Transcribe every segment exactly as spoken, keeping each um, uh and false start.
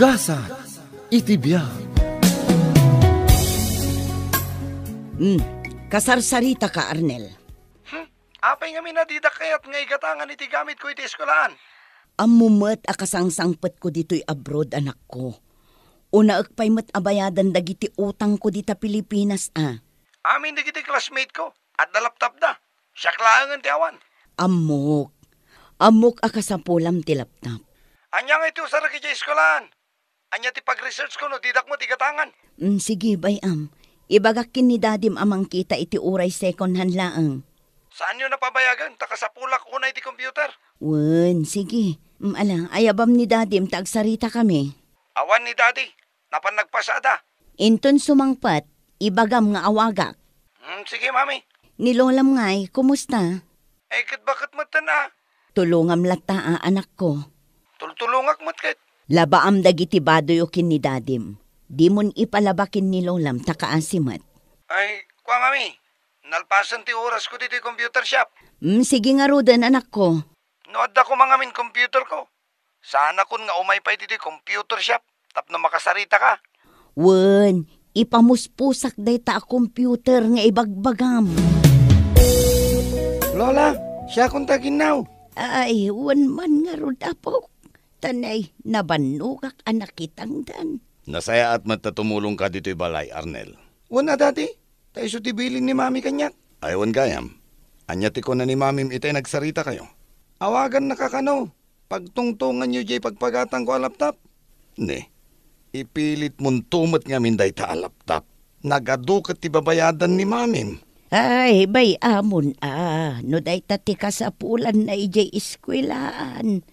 Gasat iti biag. Hmm, kasarsaritaka, Arnel. Hmm? Apay ngamin a didak kayat nga igatangan iti gamitko iti eskuelaan? Ammo met a kasangsangpetko ditoy abroad, anakko. Unaek pay met a bayadan dagiti utangko dita Pilipinas a. Amin dagiti classmate ko, adda laptopda. Siak laengen ti awan. Ammok. Ammok a kasapulam ti laptop. Ania nga iti usarek idiay eskuelaan? Ania ti pag-research ko no didak met igatangan? Mm, sige, bay-am. Ibagak ken ni Dadim a mangkita iti uray second hand laeng. Saanyo na pabayagen ta kasapulak unay ti computer? Wen, sige. Mm, ala, ayabam ni Dadim ta agsarita kami. Awan ni Dadi. Napan nagpasada. Inton sumangpet, ibagam nga awagak. Hmm, sige, Mami. Ni Lolam ngay, kumusta? Eh, ket baket metten a? Tulongam latta a, anakko. Tultulongak met ket. Labaam dagiti badoyo ken ni Dadim. Dimon ipalaba ken ni Lolam ta kaasi met. Ay, kua, Mami. Nalpasen ti orasko ditoy computer shop. Mm, sige ngaruden, anakko. No adda koma ngamin computer ko, saanakon nga umay pay ditoy computer shop tapno makasaritaka. Wen, ipamuspusak dayta a computer nga ibagbagam. Lola, siakon ta ginnaw. Ay, wen man ngarud, apok. Tanay, nabannogak a nakitangdan. Nasayaat met ta tumulongka ditoy balay, Arnel. Wen a, Daddy, ta isu ti bilin ni Mami kaniak. Ay, wen gayam. Ania ti kuna ni Mamim itay nagsaritakayo? Awagannaka kano. Pagtungtonganyo diay pagpagatangko a laptop? Ne, ipilitmonto met ngamin dayta a laptop. Nagadu ket ti babayadan ni Mamim. Ay, bay-amon a, no dayta ti kasapulanna idiay eskuelaan.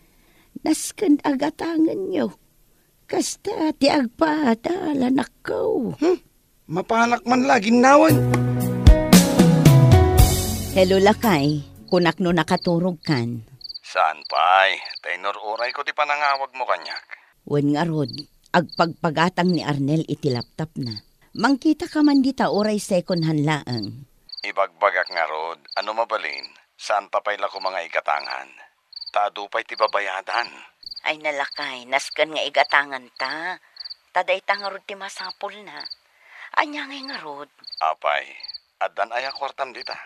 Nasken a gatangenyo. Kasta ti agpaadalanakko. Hmm? Mapanak man la a ginnawen. Hello, lakay. Kunak no nakaturogkan. Saan pay, ta inururay ko ti panangawagmo kaniak. Wen ngarud, agpagpagatang ni Arnel iti laptopna. Mangkitaka man dita uray second hand laeng. Ibagbagak ngarud, a no mabalin, saan ta pay la koma nga igatangan. Ta adu pay ti babayadan. Ay, nalakay, nasken nga igatanganta. Ta dayta ngarud ti masapulna. Ania ngay ngarud? Apay, addan aya kuartam dita?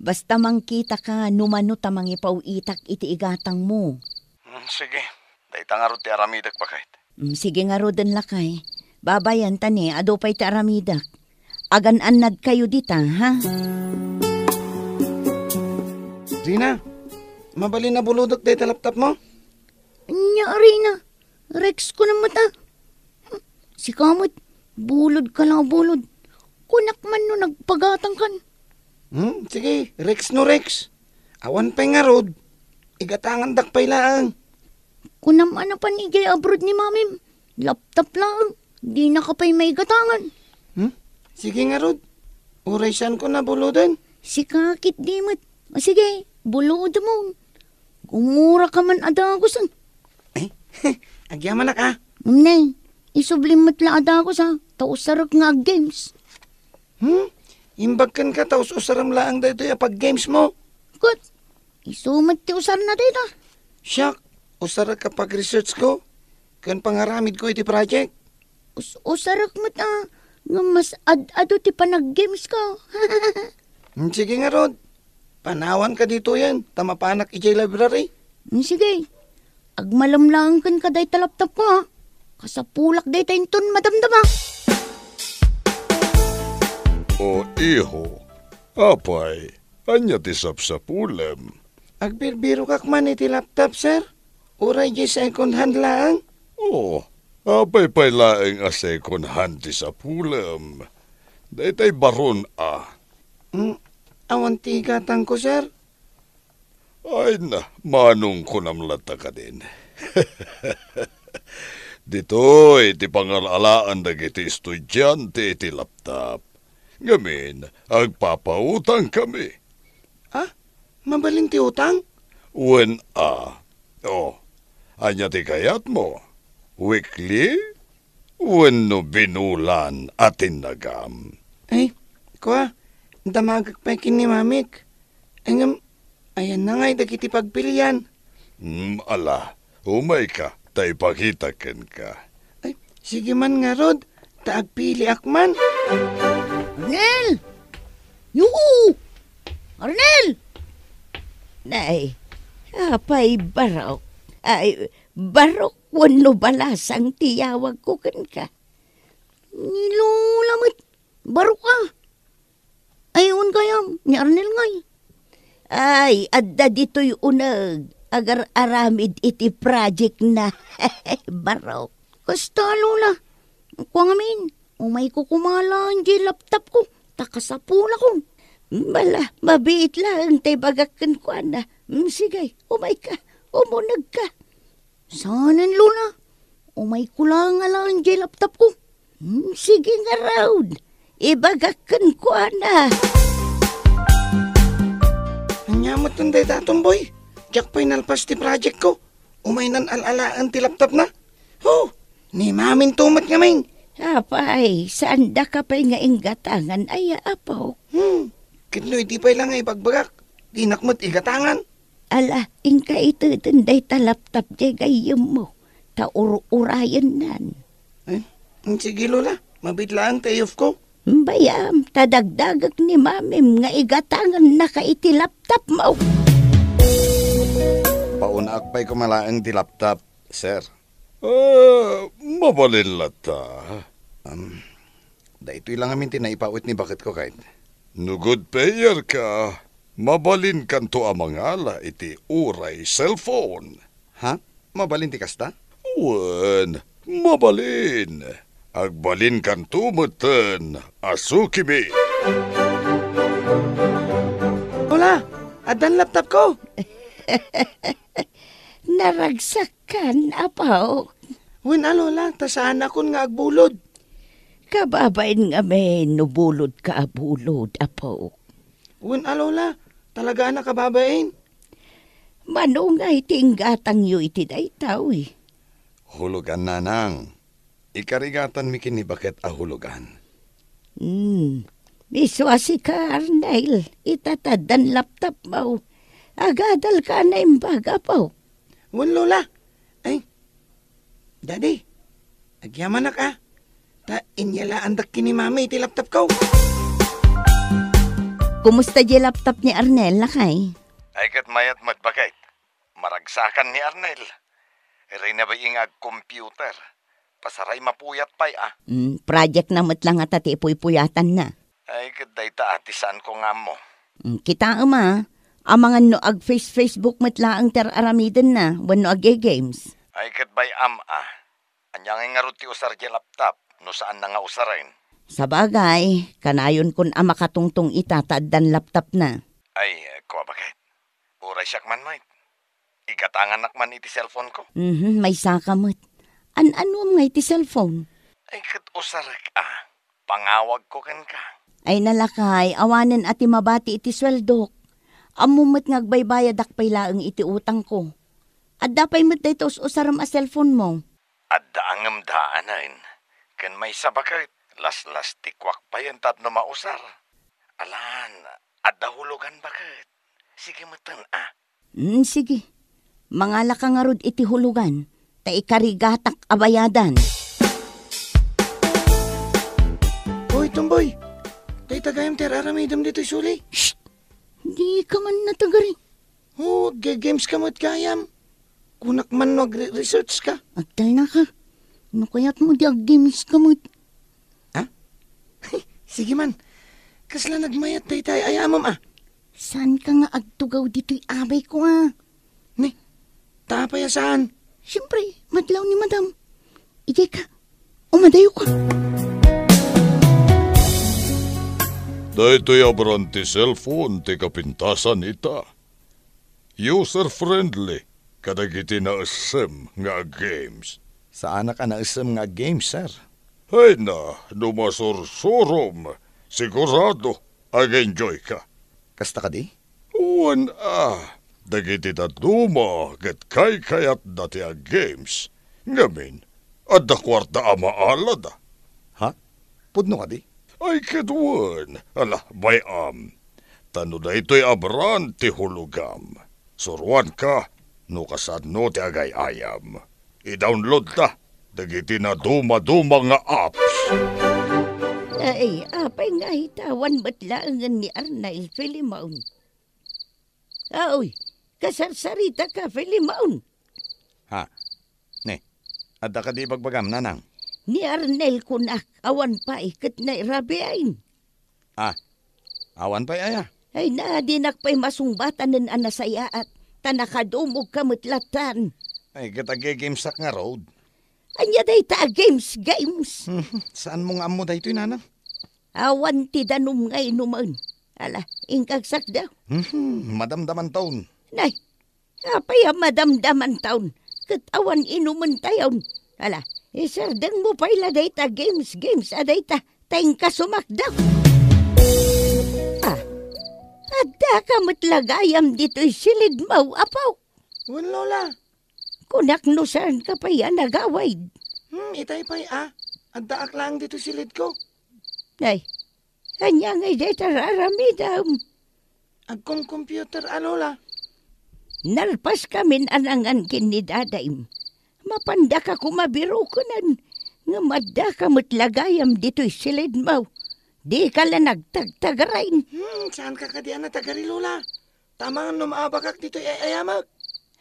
Basta mangkitaka no mano ta mangipaw-itak iti igatangmo. Hmm, sige. Dayta ngarud ti aramidek, baket. Mm, sige ngaruden, lakay. Babayan ta ni, adu pay ti aramidek. Agan-annadkayo dita, ha? Rina, mabalin a bulodek dayta laptopmo? Ania, Rina? Rex ko naman ta. Sika met, bulodka la, bulod. Kunak man no nagpagatangkan. Hmm, sige, Rex no Rex. Awan pay ngarud. Igatangandak pay laeng. Kunam a napan idiay abroad ni Mamim. Laptop laeng. Dinaka pay maigatangan. Hmm? Sige ngarud. Uray saanko a buloden. Sika ketdi met. O sige, bulodemon. Gumuraka man a dagusen. Eh, agyamanak a. Nay, isublim met la a dagus a. Ta usarek nga ag-games. Hmm? Imbag kenka ta us-usarem laeng daytoy a pag-gamesmo? Ket, isu met ti usarna dayta. Siak, usarek a pag-researchko ken pangaramidko iti project. Us-, usarek met a, ngem mas ad-adu ti panag-gamesko. Hmm, sige ngarud. Panawanka ditoyen, ta mapanak idiay library. Hmm, sige. Agmalem laeng kenka dayta laptopko, a. Kasapulak dayta inton madamdama. O iho, apay, ania ti sapsapulem? Agbirbirokak man iti laptop, sir. Uray di second hand laeng. O, apay pay laeng a second hand ti sapulem? Daytay baron a. Hmm, awan ti igatangko, sir. Ay na, manong kunam latta kadin. Ditoy ti pangal-alaan dagiti estudiante iti laptop. Ngamin, agpapautang kami. Ah, mabalin ti utang? Wen a. O, ania ti kayatmo? Weekly? Wenno binulan a tinnagam? Ay, kua, damagek pay ken ni Mamik. Ngem, ayanna ngay dagiti pagpilian? Hmm, ala, umayka, ta ipakitak kenka. Sige man ngarud, ta agpiliak man. Arnel! Yuhu! Arnel! Nay, apay barok? Ay, barok wenno balasang ti yawagko kenka? Ni Lola met, barok a. Ay, awan gayam, ni Arnel ngay. Ay, adda ditoy uneg, agar-aramid iti project na. Barok. Kasta, Lola. Kua ngamin, umayko koma laeng diay laptopko, ta kasapulakon. Bala, mabiit laeng tay bagak kenkuana. Mm, sige, umayka, umunegka. Saanen, Lola. Umayko laeng a laeng diay laptopko. Hmm, sige ngarud. Ibagak kenkuana. Ania met dayta, Tomboy? Diak pay nalpas ti projectko. Umaynan al-alaen ti laptopna. Ho, ni Maminto met ngamin. Apay, saandaka pay nga inggatangan aya, apo? Hmm, ket no idi pay la nga ibagbagak, dinak met igatangan. Ala, inka iteden dayta laptop diay gayyemmo, ta ur-urayennan. Eh, sige, Lola. Mabiit laeng ti ayufko. Bayam, ta dagdagek ni Mamim nga igatangannaka iti laptopmo. Paunakak pay koma laeng ti laptop, sir. Ah, mabalin latta. Um, daytoy la ngamin ti naipawit ni baketko, kayat. No good payerka, mabalinkanto a mangala iti uray cellphone. Ha? Mabalin ti kasta? Wen, mabalin. Agbalinkanto metten a sukimi. Lola, addan laptopko. Naragsak kan, apo? Wen a, Lola, ta saanakon nga agbulod. Kababain ngamin no bulodka a bulod, apo. Wen a, Lola, talaga a nakababain. Mano ngay ti inggatangyo iti dayta, uy? Hulugan, nanang. Ikarigatanmi ken ni baket a hulugan. Hmm. Isu a sika, Arnel, ita ta addan laptopmo. Agadalka a naimbag, apo. Wen, Lola. Ay, Daddy, agyamanak a. Ta inyalaandak ken ni Mami iti laptopko. Kumusta diay laptop ni Arnel, lakay? Ay, ket mayat met, baket. Maragsakan ni Arnel. Iray na bay nga ag-computer. Pasaray mapuyat pay a. Mm, project na met la ngata ti ipuypuyatanna. Ay, ket dayta a ti saanko nga ammo. Mm, kitaem a, amangan no ag-face-Facebook met laeng ti ar-aramidenna wenno ag-games. Ay, ket bay-am a. Ania ngay ngarud ti usar diay laptop no saanna nga usaren? Sabagay, kanayonkon a makatungtong ita ta addan laptopna. Ay, kua, baket. Uray siak man met. Igatangannak man iti cellphone ko. Mhm, maysaka met. An-anuam ngay ti cellphone? Ay, ket usarek a. Pangawagko kenka. Ay, nalakay, awanen a ti mabati iti sueldok. Ammom met nga agbaybayadak pay laeng iti utangko. Adda pay met dayta us-usarem a cellphone mo. Adda ngem daanen. Ken maysa, baket, laslastikkuak payen tapno mausar. Alan, adda hulugan, baket. Sige metten a. Mm, sige. Mangalaka ngarud iti hulugan, ta ikarigatak a bayadan. Hoy, Tomboy! Dayta gayam ti ar-aramidem ditoy suli. Shh! Dika man natagari. Oh, agge-games ka met gayam. Kunak man no agre-research ka. Agtalnaka. No kayatmo di ag-games ka met. Ha? Sige man. Kasla nagmayat dayta ay-ayamem a. Saanka nga agtugaw ditoy abayko a? Ni, ta apay a saan? Siyempre, madlaw ni Madam. Igay ka. Umadayo ka. Daytoy a brand ti cellphone ti kapintasan ita. User-friendly kadagiti naessem nga games. Saanak a naessem nga games, sir. Hayna, no masursurom, sigurado, ag-enjoy ka. Kasta kadi? Wen a, dagiti dadduma ket kaykayatda ti ag-games. Ngamin, adda kuarta a maalada. Ha? Pudno kadi? Ay, ket wen, ala, bay-am. Ta no daytoy a brand ti hulogam, suroanka no kasano ti agay-ayam. I-download ta. dagiti nadumaduma nga apps. Ay, apay nga itawan met laengen ni Arnel, Filemon? Aoy, kasarsaritaka, Filemon. Ha? Ne, adda kadi ibagbagam, nanang? Ni Arnel kunak, awan pay ket nairabiin. Ah, awan pay aya? Ay na, dinak pay masungbatanen a nasayaat, ta nakadumogka met lattan. Ay, ket aggagamesek ngarud. Ania dayta a games, games? Saanmo nga ammo daytoy, nanang? Awan ti danum nga inumen. Ala, inka agsakdaw. Hmm, madamdamanton. Nay, apay a madamdamanton? Ket awan inumentayon. Ala, isardengmo pay la dayta games, games a dayta, ta inka sumakdaw. Ah, addaka met la gayam ditoy silidmo, apo? Wen, Lola. Kunak no saanka pay a nagawid. Hmm, itay pay a. Addaak laeng ditoy silidko. Nay, ania ngay dayta ar-aramidem? Agkom-computer a, Lola. Nalpaskamin a nangan ken ni dadayem. Mapandaka koma birokenen, ngem addaka met la gayam ditoy silidmo. Dika la nagtagtagarain. Hmm, saanka kadi a natagari, Lola? Tamangan no maabakak ditoy ay-ayamek.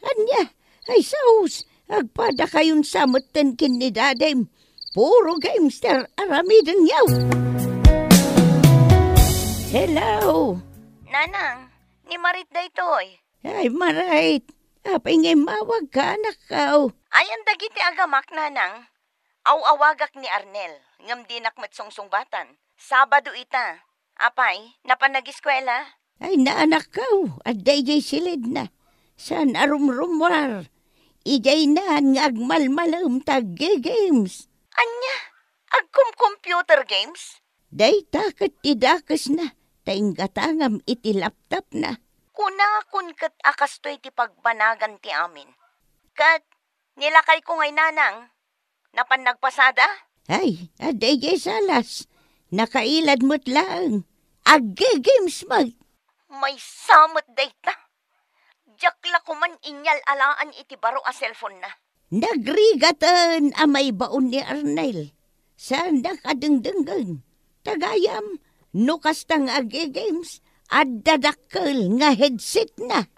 Ania? Ay sus, agpadakayon sa metten ken ni dadem. Puro gamester aramidenyo. Hello? Nanang, ni Marit daytoy. Ay, Marit, apay nga immawagka, anakko? Ayan dagiti agamak, Nanang. Aw-awagak ni Arnel, ngem dinak met sungsungbatan. Sabado ita. Apay, napan nagiskuela? Ay, naanakko, adda idiay silidna. Saan a rumrumuar. Idiay naan nga agmalmalem ta agge-games. Ania? Agkom-computer games? Dayta ket ti dakesna, ta inggatangam iti laptopna. Kunakon ket a kastoy ti pagbanagan ti amin. Ket nilakayko ngay, Nanang, napan nagpasada? Ay, adda idiay salas. Nakailad met laeng. Agge-games met. Maysa met dayta. Diak la koman inyal-alaan iti baro a cellphone-na. Nagrigaten a maibaon ni Arnel. Saandak a dengdenggen. Ta gayam, no kasta nga agge-games, adda dakkel nga headset-na.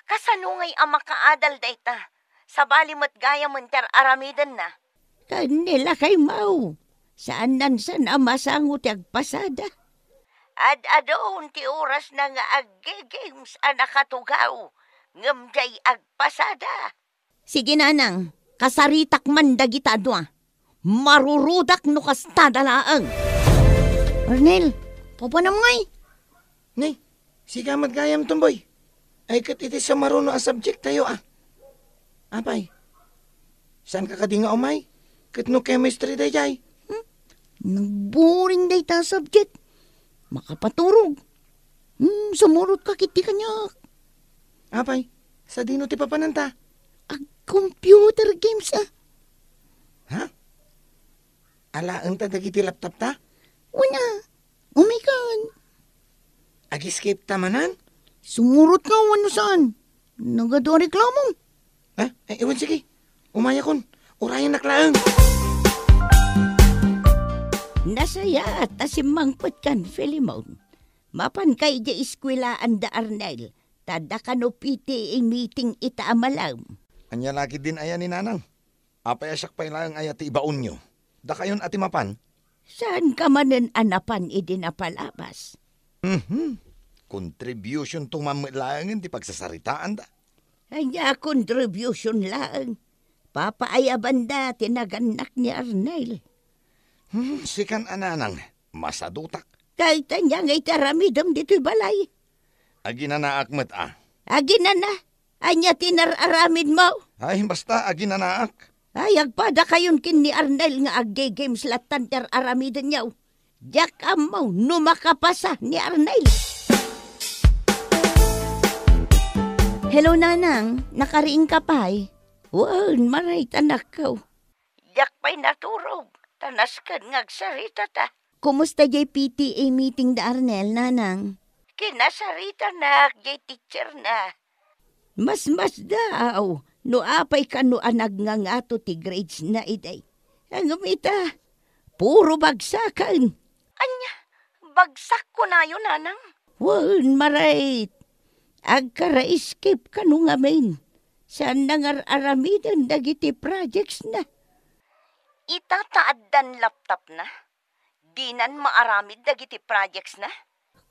Kasano ngay a makaadal dayta? Sabali met gayamen ti ar-aramidenna. Ken ni lakaymo, saannan san a masango ti agpasada. Ad-adun ti orasna nga agge-games a nakatugaw, ngem diay agpasada. Sige, Nanang, kasaritak man dagita a dua. Marurudak no kastada laeng. Arnel, papanam ngay? Ni, sika met gayam, Tomboy. Ay ket iti sumaruno a subject tayo, a. Apay, saanka kadi nga umay? Ket no chemistry daydiay? Hmm? Nagboring dayta a subject. Makapaturog. Hmm, sumurotka ketdi kaniak. Apay, sadino ti papananta? Ag-computer games, a. Ha? Alaenta dagiti laptopta? Wen a. Umaykan. Ag-escape ta manen? Sumurotka wenno saan? Nagadu a reklamom. Ha? Ay, wen, sige. Umayakon. Urayennak laeng. Nasayaat a simmangpetkan, Filemon. Mapanka idiay eskuelaan da Arnel, ta adda kano P T A meeting ita a malem. Ania la ketdin aya ni Nanang? Apay a siak pay laeng aya ti ibaonyo? Dakayon a ti mapan? Saanka manen a napan idi napalabas? Mhm. Contributionto man met laengen ti pagsasaritaanda. Ania a contribution laeng? Papaayabanda ti nagannak ni Arnel. Hmm, sikan a Nanang, masadutak. Dayta ania ngay ti aramidem ditoy balay? Aginanaak met a. Aginana? Ania ti nar-aramidmo? Ay, basta, aginanaak. Ay, agpadakayon ken ni Arnel nga agge-games lattan ti ar-aramidenyo. Diak ammo no makapasa ni Arnel. Hello, Nanang. Nakariingka pay? Wen, Marit, anakko. Diak pay naturog, ta nasken nga agsaritata. Kumusta diay P T A meeting da Arnel, Nanang? Kinasaritanak diay teacherna. Masmasdaaw no apay kano a nagngangato ti gradesna idi. Ngem ita, puro bagsaken. Ania? Bagsak kunayo, Nanang? Wen, maray. Agkara-skip kano ngamin. Saan na nga ar-aramiden dagiti projects na. Ita ta addan laptop na? Dinan maaramid dagiti projects na?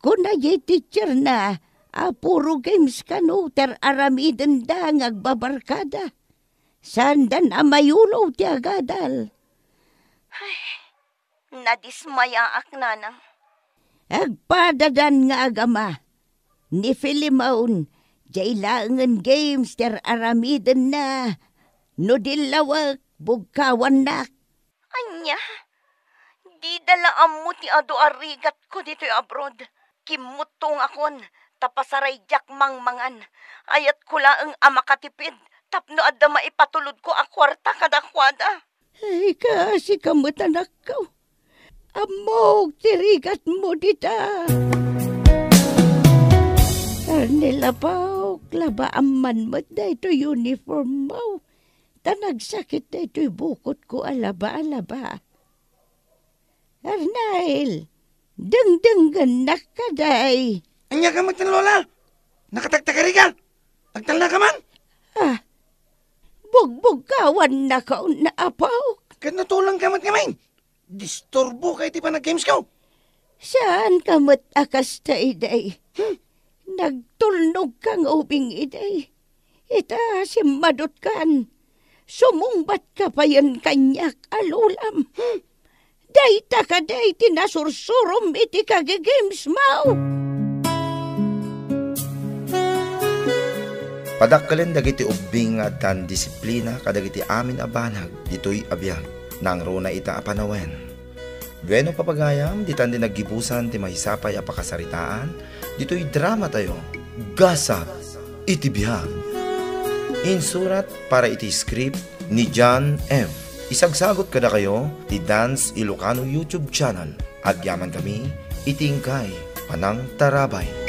Kuna diay teacher na, a puro games kano ti ar-aramidenda nga agbabarkada. Saandan a mayulo ti agadal. Ay, nadismayaak, Nanang. Agpadadan nga agama. Ni Filemon, diay laengen games ti ar-aramidenna. No di lawek, bugkawannak. Ania? Dida la ammo ti adu a rigatko ditoy abroad. Kimmuttongakon, ta pasaraydiak mangmangan. Ayatko laeng a makatipid tapno adda maipatulodko a kuarta kadakuada. Ay, kaasika met, anakko. Ammok ti rigatmo dita. Arnel, apok, labaam man met daytoy uniformmo. Ta nagsakit daytoy bukotko a laba a laba. Arnel, dengdenggennak kadi. Ania ka met, Lola? Nakatagtagari ka? Agtalna ka man? Ah, bugbugkawannak, apo. Ket natulang ka met ngamin. Disturbo ka iti panaggames ko. Saan ka met a kasta, iday? Hmm? Nagtulnog ka nga ubing, iday. Ita, simmadutkan. Sumungbat ka payen kaniak a lolam. Hmm? Dayta kadi ti nasursurom iti kagigames mo. Padakkelen dagiti ubbing nga addan disiplina kadagiti amin a banag ditoy a biag. Nangruna ita a panawen. Bueno, papagayam, ditan ti naggibusan ti maisapay a pakasaritaan ditoy drama tayo, Gasat iti Biag. Insurat para iti script ni John F. Isagsagot kadakayo ti Dance Ilocano YouTube channel. Agyaman kami iti inkay panangtarabay.